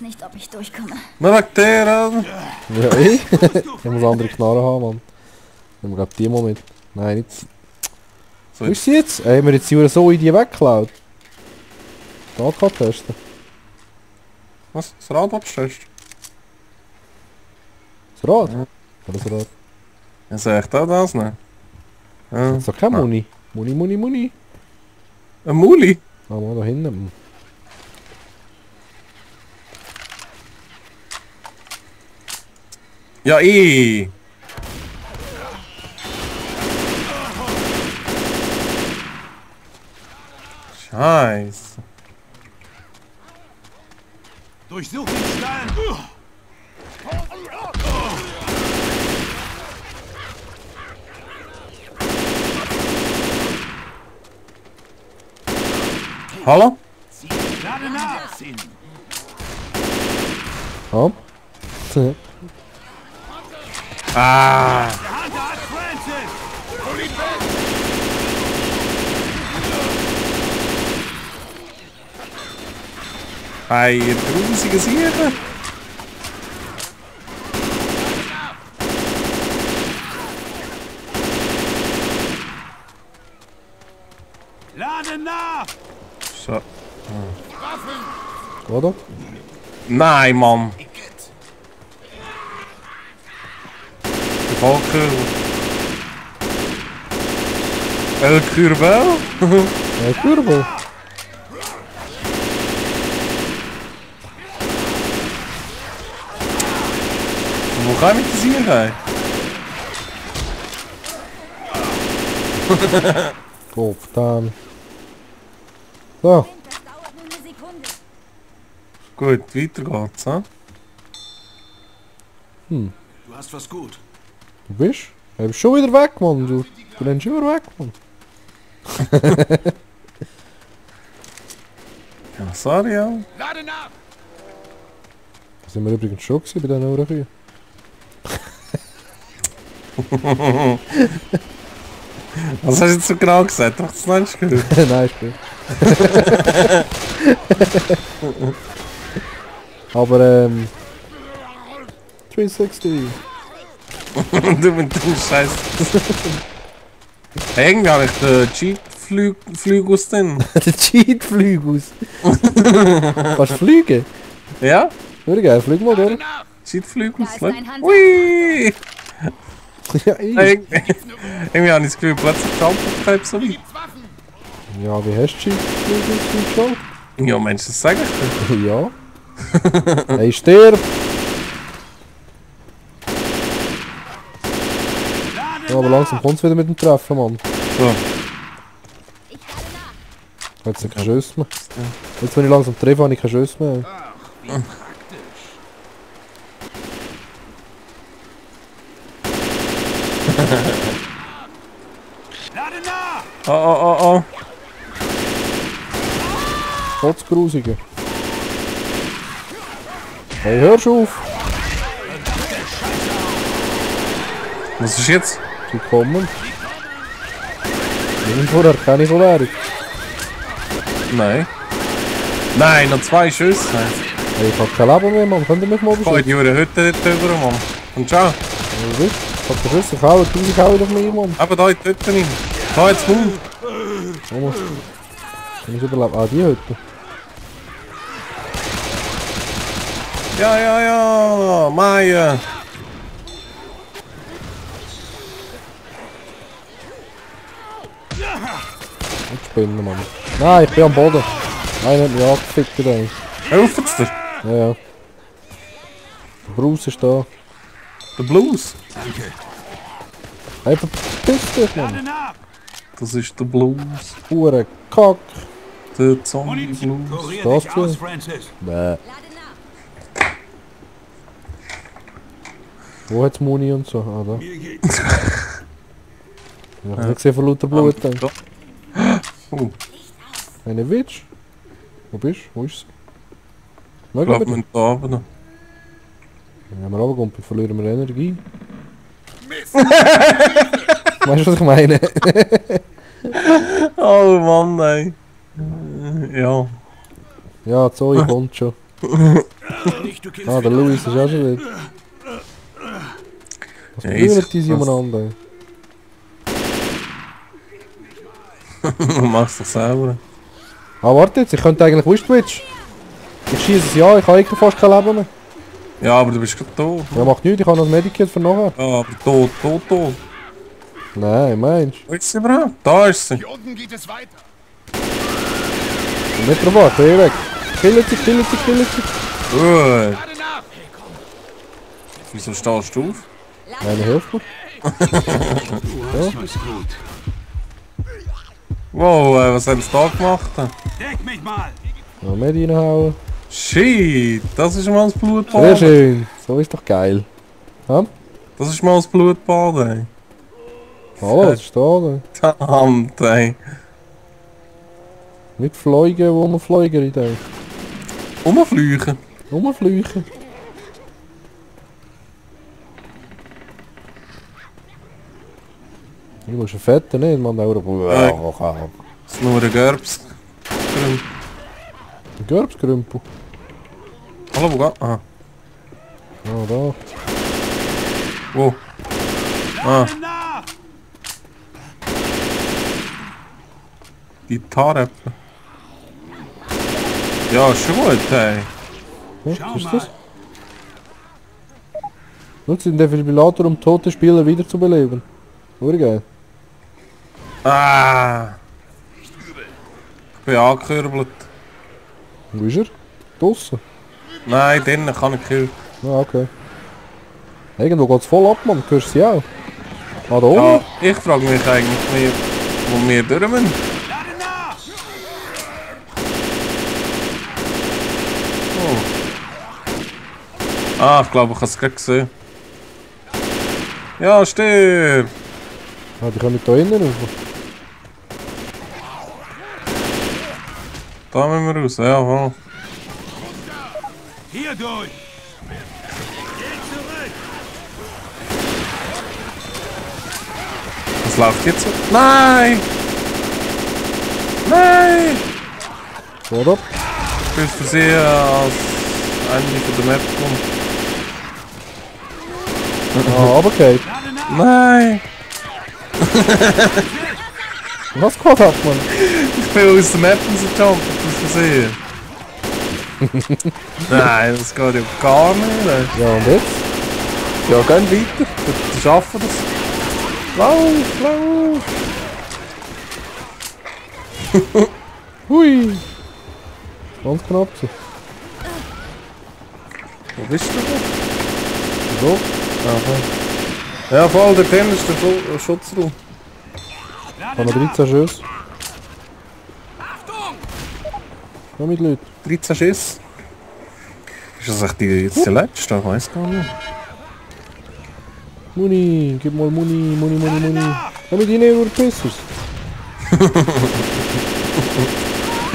nicht, ob ich durchkomme. Na, weg der, Alter. Ja, ich? Ich muss andere Knarren haben, Mann. Nehmen wir die mal mit. Nein, nicht. So, Wo ist sie jetzt? Haben wir jetzt die so in die weggeklaut? Da kann testen. was? Das Rad abstellst? Das Rad? Ja. Oder das Rad? Ja, soll ich da das nehmen? Ja. Ist doch kein Muni. Muni. Ein Muli? Ah, mal da hinten. Ja, eh. Scheiße. Durchsuch den Stein! Hallo? Lade nach! Komm. Ah. Der Hunter hat Francis! Hey, ihr grusige Siege. Lade nach! So. Oder? Nein, Mann. De valkuil. El Curbel? Ja, Kürbel. Wo ga je met de zier? Kopf, dann. So. Das dauert nur eine Sekunde. Gut, weiter geht's, hä? Du hast was gut. Du bist? Du bist schon wieder weg, Mann. Du rennst immer weg, Mann. Ja, sorry, ja. Lade nach! Da sind wir übrigens schon gewesen bei diesen Uhrenkühen. Was hast du jetzt so genau gesagt? Doch, das nicht gehört. Nein, ist gut. Aber 360. Du mit dem Scheiß. Irgendwie habe ich den Cheat-Flügus drin. Der Cheat-Flügus. Kannst du fliegen? Ja? Würde geil, flieg mal, oder? Cheat-Flügus, Da ist ne? ein Hunter. Ui! Ja, ich. Irgendwie habe ich das Gefühl, plötzlich die Aufmerksamkeit so weit. Ja, wie hast du Cheat-Flügus geschaut? Ja, Mensch, das sage ich dir. Ja. Hey, stirb! Ja, aber langsam kommt es wieder mit dem Treffen, Mann. So. Ich lade nach. Jetzt keine Schüsse mehr. Jetzt, wenn ich langsam treffe, habe ich keine Schüsse mehr. Lade nach! Oh. Kotzgrusige. Hey, hörst du auf! Was ist jetzt? Sie kommen. Irgendwo erkenne ich von Währung. Nein, noch 2 Schüsse. Hey, ich hab kein Leben mehr, Mann. Könnt ihr mich mal Oh, beschützen? die Hütte dort drüber, Mann. Und schau. Ja, gut. Ich hab den Schuss, ich hau 1000 Hau auf mich, Mann. Aber da in die Hütte rein. Da jetzt Mund. Thomas. Kann ich überleben? Ah, die Hütte. Ja. Maya. Und Spinnen, Mann. Nein, ich bin am Boden. Einer hat mich angefickt, ey. Helft's dir? Ja. Der Bruce ist da. Der Blues. Hey, verpiss dich, Lade Mann. nach! Das ist der Blues. Hure Kack. Der Zombie Blues. Kurier Das dich aus, für- Francis! Bäh. Lade nach. Wo hat's Muni und so? Ah, da. Mir geht's. Ich hab nicht gesehen von lauter Blut. Dann. Oh, Eine Witch? Wo bist du? Wo ist sie? ich Mögen glaube, wir? wir da runter. Wenn wir runterkommen, verlieren wir Energie. Weißt du, was ich meine? Oh Mann, ey. Ja. Ja, Zoe kommt schon. Nicht, du killst Ah, der wieder. Louis ist auch schon wieder. Was Ja, brüllen ich- die umeinander? Du machst doch selber. Ah, warte jetzt, ich könnte eigentlich... Wo ist Twitch? Ich schieße es ja, ich habe eigentlich fast kein Leben mehr. Ja, aber du bist gerade tot. Ja, macht nichts, ich habe noch das Medikit für nachher. Ja, aber tot. Nein, meinst Wo ist sie überhaupt? Da ist sie. Hier unten geht es weiter. du? Nicht drauf an, geh weg. Killen sie. Gut. Lade nach. Wieso stehst du auf? Einer hilft mir. Das ist gut. Wow, was haben sie da gemacht? Deck mich mal. Noch Medi reinhauen. Shit, das ist mal das Sehr Blutbad. schön, so ist doch geil. Das ist mal das Blutbad, ey. Hallo, was ist da? Oder? Verdammt, ey. Nicht fliegen, wo man fliegen in der. Rumflüchen. Rumfliegen. Du musst einen fetten nicht, man. Nein. Das ist nur ein Gerbs. Ein Gerbskrümpel. Hallo, wo geht? Aha. Ah, da. Wo? Ah, Lade nach. Gitarräpfel. Ja, ist schon gut, ey. Ja, Schau was ist mal. das? Nutze den Defibrillator, um tote Spieler wiederzubeleben. Urgeil. Ah. Ich bin angekürbelt. Wo ist er? Draussen? Nein, drinnen kann ich killen. Ah, okay. Irgendwo geht's voll ab, man. Hörst du sie auch? Ah, da Ja, oben? ich frage mich eigentlich, wo wir durch müssen. Lade nach. Ah, ich glaube, ich habe es gerade gesehen. Ja, stirb! Ah, die kommen da innen rauf. Da müssen wir raus, ja, voll. Hier durch. Geh zurück. Was läuft jetzt so? Nein! Nein! Vor ab. Ich bin versehen als Ende von der Map kommt. Ah, runtergefallen. Lade nach. Nein! Was geht ab, man? Ich bin aus der Map rausgejumpt, ich bin versehen. Nein, das geht ja gar nicht. Ey. Ja, und jetzt? Ja, gehen weiter. Wir schaffen das. Lauf! Hui! Ganz knapp so. Wo bist du denn? So. Ja, voll, der Tennis ist der Schutzraum. Haben Lade wir nach. 13 Schüsse. Achtung. Ja, mit Leuten. 13 Schiss. Ist das echt jetzt der letzte? Ich weiß gar nicht. Muni, gib mal Muni. Lade nach. Ja, mit ihnen über Pissers.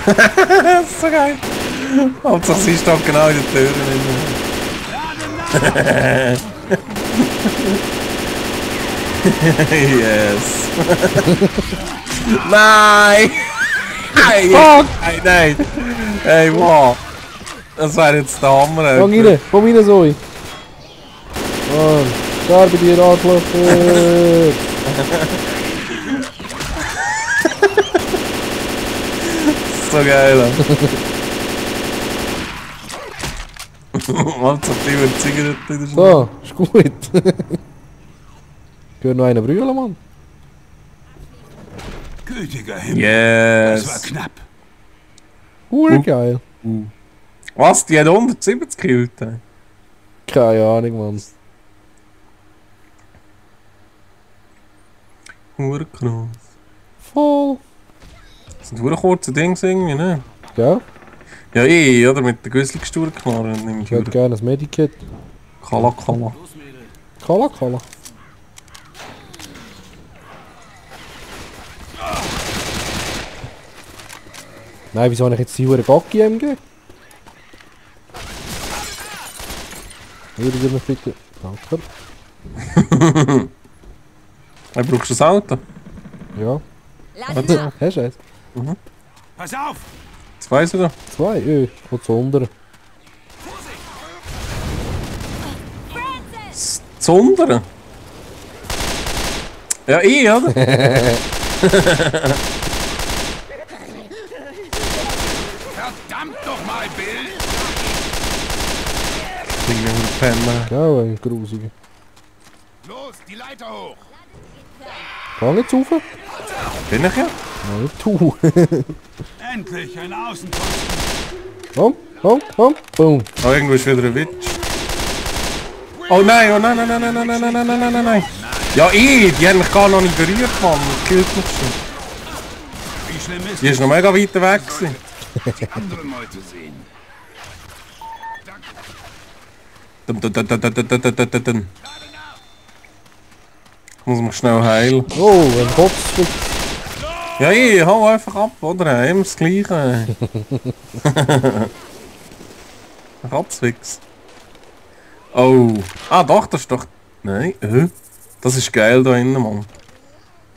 Das ist so geil. Hauptsache sie steht genau in der Tür. Lade nach. Yes. Nein! Nein! Fuck! Nein! Hey, wow! Das wäre jetzt der Hammer. Komm rein, Zoe. Mann, da bei dir Arschlöcher. So geil. Hauptsache die wird Zigarette in der Schnur. So, ist gut. Gehört noch einer brüllen, Mann. Gütiger Himmel. Das war Yes! knapp. Geil. Was? Die hat 170 gekillt? Ey. Keine Ahnung, Mann. Krass. Voll. Das sind nur kurze Dinge irgendwie, ne? Gell? Ja, oder? Mit der Güssli-Gesturknarre nehme Ich hätte ich gerne ein Medikit. Kala. Kala. Nein, wieso habe ich jetzt die Hure Gacki MG? Würde ihr mir bitte... Danke. Hey, brauchst du das Auto? Ja. Lade nach. Hast du eins? Pass auf. 2 sogar. 2? Ich komme zu unten. Zundern? Ja, ich, oder? Verdammt doch mal, Bill! Ding mit Penner. Genau, ein grusiger. Los, die Leiter hoch! Geh nicht rauf? Bin ich ja? Nein, nicht du. Endlich ein Außenposten! Komm, komm, komm. Boom. Oh, irgendwo ist wieder ein Witch. Oh nein, oh nein, nein, nein, nein, nein, nein, nein, nein, nein, nein, nein. Ja, die haben mich gar noch nicht berührt, Mann. Das killt mich schon. Wie schlimm ist Die ist noch mega weit weg gewesen. die anderen Leute sehen? Dum, dum, dum, dum, dum, dum, dum, dum, dum. Ich muss mich schnell heilen. Oh, ein Kopfschritt. Ja, ich hau einfach ab, oder? Immer das Gleiche. Ratzwix. Oh. Ah, doch, das ist doch... Nein, das ist geil da innen, Mann.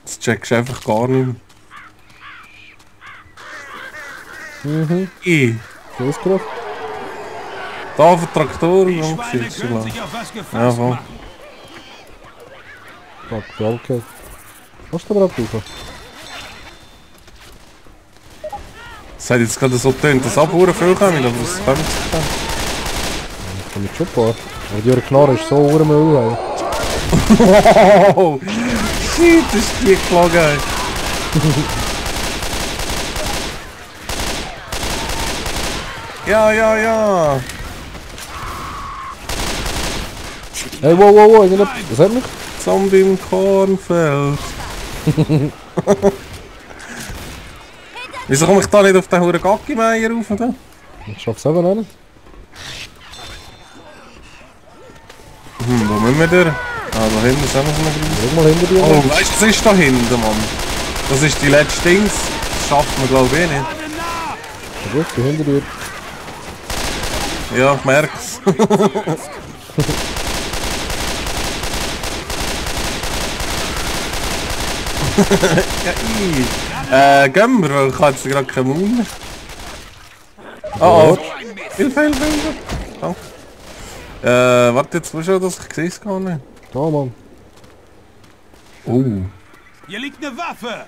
Das checkst du einfach gar nicht mehr. Mhm. So ist gerade. Da auf den Traktor Die und Schweine siehst können du sich auf was Ja, gefasst voll. machen. Fuck, okay. Kannst du aber abrufen? Es hat jetzt gerade so getönt, dass Abhuren viel kommen, aber was kommt es denn? Ich kann mich schon ein paar. Aber die Knarre ist so urmüll, ey. Oh, shit, das ist die geflogen. Ja, ja, ja. Hey, wow, wow, wow, was hat mich? Zombie im Kornfeld. Wieso komme ich da nicht auf den Huren Gacki-Meier rauf? Da? Ich schaff's eben auch nicht. Wo müssen wir durch? Ah, da hinten ist auch noch so eine Grüße. Schau mal hinter dir. Oh, weißt du, was ist da hinten, Mann? Das ist die letzte Dings. Das schafft man, glaube ich, nicht. Ja, gut, die hinter dir. Ja, ich merk's. Ja, gehen wir, weil ich habe jetzt gerade keinen Mund mehr. Oh, oh. Hilfe, Hilfe, Hilfe. Danke. Warte, jetzt musst du dass ich sehe es gar nicht. Da, Mann. Hier liegt eine Waffe!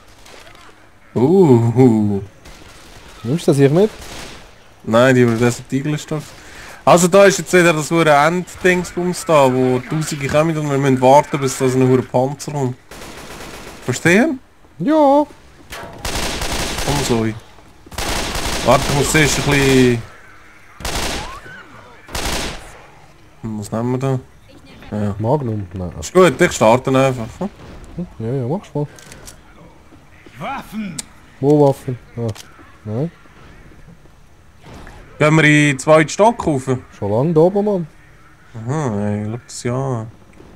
Nimmst du das hier nicht? Nein, die das Tigerstoff. Also da ist jetzt wieder das hure Enddingsbums da, wo Tausende kommen und wir müssen warten, bis da so ein hure Panzer kommt. Verstehen? Ja. Komm so. Warte, ich muss zuerst ein bisschen... Was nehmen wir da? Ja. Magnum? Nein. Ist gut, ich starte einfach. Hm? Ja, ja, mach's mal. Waffen! Wo Waffen? Ah. Nein. Gehen wir in den zweiten Stock rauf? Schon lange da oben, Mann. Aha, ey, schau das ja an.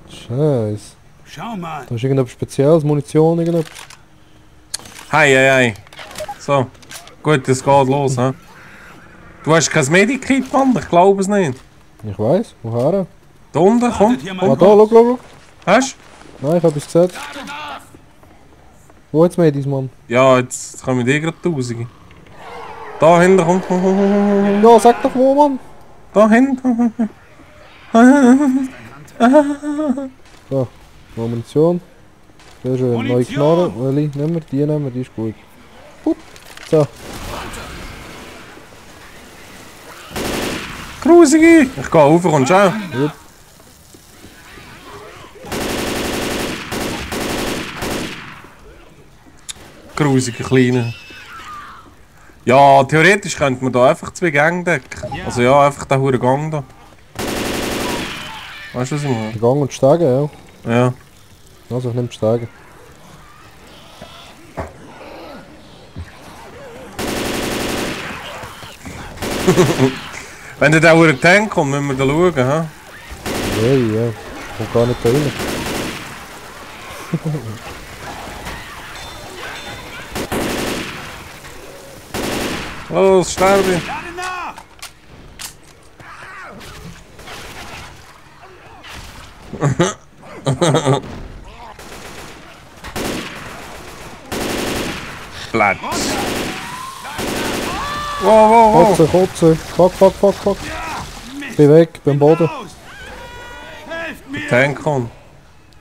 Scheiße. Schau mal! Da ist irgendetwas Spezielles, Munition, irgendetwas. Hey, hey, hey. So. Gut, es geht los, hä? Du hast kein Medikit, Mann? Ich glaube es nicht. Ich weiss, woher? Da unten, komm. Wartet hier mal Ah, da, kurz. schau. Hast du? Nein, ich hab es gesehen. Wo jetzt Medis, Mann? Ja, jetzt kommen die gerade Tausende. Da hinten, komm. Ja, sag doch wo, Mann. Da hinten. Da, noch Munition. Da ist eine neue Munition. Knarre. Welche? Nehmen wir, die ist gut. Hup. So. Grusige! Ich gehe rauf und schau. Jupp. Grusige Kleine. Ja, theoretisch könnte man da einfach zwei Gänge decken. Also ja, einfach den huren Gang da. Weißt du, was ich meine? Der Gang und Stege, ja. Ja. Also ich nehme die Stege. Wenn der huren Tank kommt, müssen wir da schauen, hä? Hey, ja. Kommt gar nicht da rein. Los, sterbe! Lade nach! Platz! Wow, wow, wow! Kotze. Fuck. Ja! Mist! Bin weg, beim Boden. Raus! Helft mir! Tank kommt.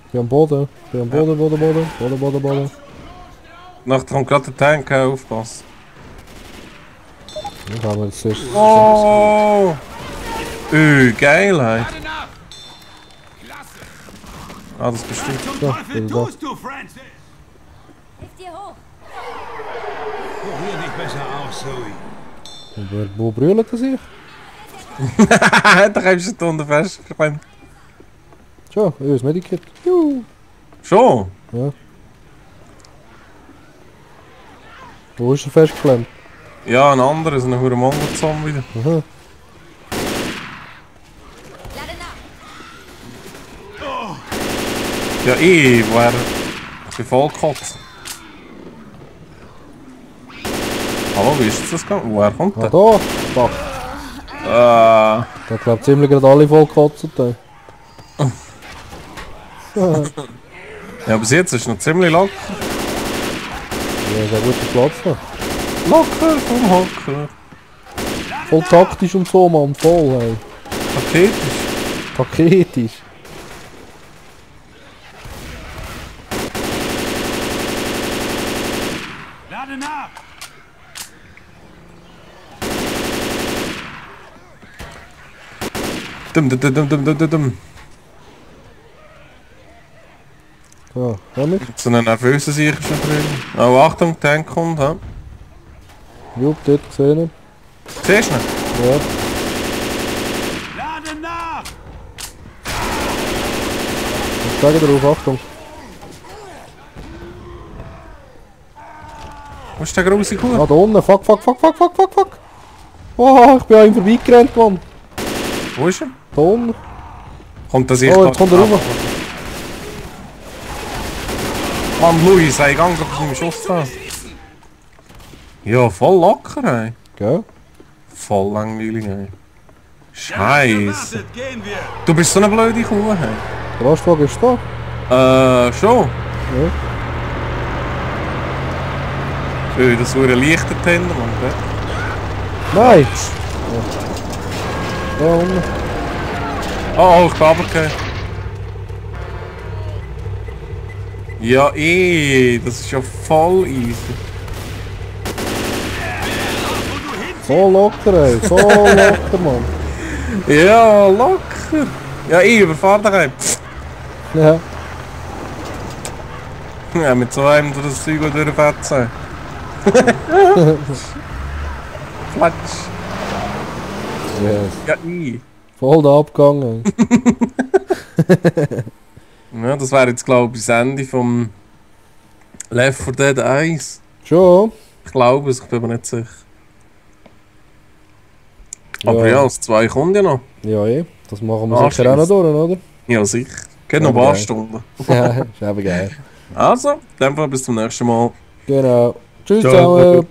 Ich bin am Boden. Ich bin am Boden, Boden. Nachher kommt gerade der Tank, aufpassen. Dann haben wir jetzt zuerst... Oh! Geilheit. Ah, das bestimmt. Zum Ja, Teufel bin da. tust du, Francis? Hilf dir hoch. Probier dich besser aus, Zoe. Wo brüllt er sich? Da kommst du da unten festgeklemmt. Tja, das Medikit. Juhu. Schon? Ja. Wo ist er festgeklemmt? Ja, ein anderer, so ein hure Mongo-Zombie wieder. Aha. Lade nach. Ja, ich bin voll gekotzt. Hallo, wie ist das gegangen? Woher kommt Ah, der? da! Fuck. Da glaubt ziemlich gerade alle voll gekotzt. Ja, bis jetzt ist noch ziemlich locker. Ja, ist ein guter Platz da. Locker vom Hocker. Voll taktisch und so, Mann. Voll, hey. Paketisch. Paketisch. Lade nach! Dum. Ja, komm ich. So einen nervösen sicher schon drin. Oh, Achtung, Tank kommt, ha? Jupp, dort gesehen. ihn. Siehst du ihn? Ja. Lade nach! Ich sage drauf, Achtung. Wo ist der grusige Kuh? Ah, da unten. Fuck. Oh, ich bin an ihm vorbeigerannt, Mann. Wo ist er? Da unten. Kommt der sicher? Oh, jetzt kommt er rüber. Mann, Louis, sei gang, ob ich nicht Schuss da. Ja, voll locker, ey. Gell? Voll langweilig, ey. Lange Scheiße. gewartet, gehen wir! Du bist so eine blöde Kuh, hey. Der Lastwagen ist da. Schon? Ja. Das war ein leichter Tender, Mann. gell? Nein! Ja, unten. Oh, ich bin runtergefallen. Ja, das ist ja voll easy. So locker, ey. So locker, Mann. Ja, locker. Ja, überfahr dich heim. Ja. Ja, mit so einem durch das Zeug durchfetzen. Klatsch. Yes. Ja, Voll da abgegangen. Ja, das wäre jetzt, glaube ich, das Ende vom Left 4 Dead 1. Schon? Ich glaube es, ich bin mir nicht sicher. Aber ja, das 2 kommt ja noch. Ja, das machen wir sicher auch noch durch, oder? Ja, sicher. Geht noch ein Ja, paar geil. Stunden. Ja, ist eben geil. Also, in dem Fall bis zum nächsten Mal. Genau. Tschüss Ciao. zusammen.